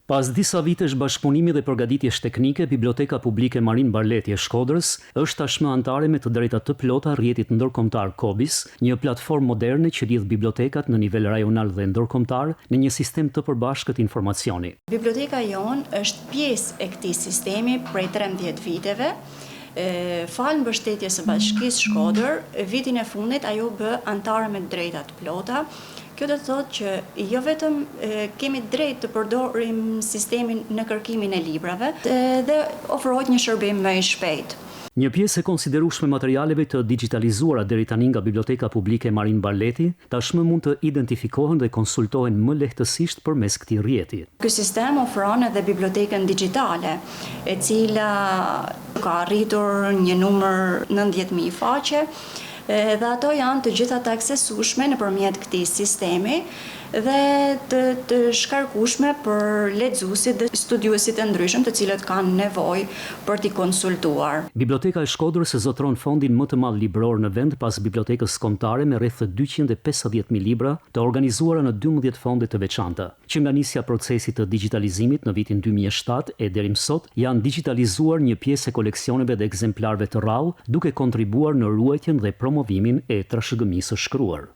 Pas disa vitesh bashkëpunimi dhe përgatitjesh teknike, Biblioteka Publike Marin Barleti e Shkodrës është tashmë anëtare me të drejta të plota rrjetit ndërkombëtar COBISS, një platformë moderne që lidh bibliotekat në nivel rajonal dhe ndërkombëtar në një sistem të përbashkët informacioni. Biblioteka jonë është pjesë e këtij sistemi prej 13 viteve. Falë mbështetjes së Bashkisë Shkodër, vitin e fundit ajo u bë anëtare me të drejta të plota. Kjo do të thotë që jo vetëm kemi drejtë të përdorim sistemin në kërkimin e librave dhe ofrohet një shërbim më i shpejtë. Një pjesë e konsiderueshme e materialeve të dixhitalizuara deri tani nga Biblioteka Publike Marin Barleti, tashmë mund të identifikohen dhe konsultohen më lehtësisht përmes këtij rrjeti. Ky sistem ofron edhe bibliotekën dixhitale, e cila ka arritur një numër 90.000 faqe dhe ato janë të gjitha të aksesueshme nëpërmjet këtij sistemi dhe të, të shkarkueshme për lexuesit dhe studiuesit e ndryshëm të cilët kanë nevojë për t'i konsultuar. Biblioteka e Shkodrës e zotëron fondin më të madh libror në vend pas Bibliotekës Kombëtare me rreth 250.000 libra të organizuara në 12 fonde të veçanta. Që nga nisja e procesit të digjitalizimit në vitin 2007 e deri më sot, janë digjitalizuar një pjesë e koleksioneve dhe ekzemplarëve të rrallë, duke kontribuar në ruajtjen dhe promovimin e trashëgimisë së shkruar.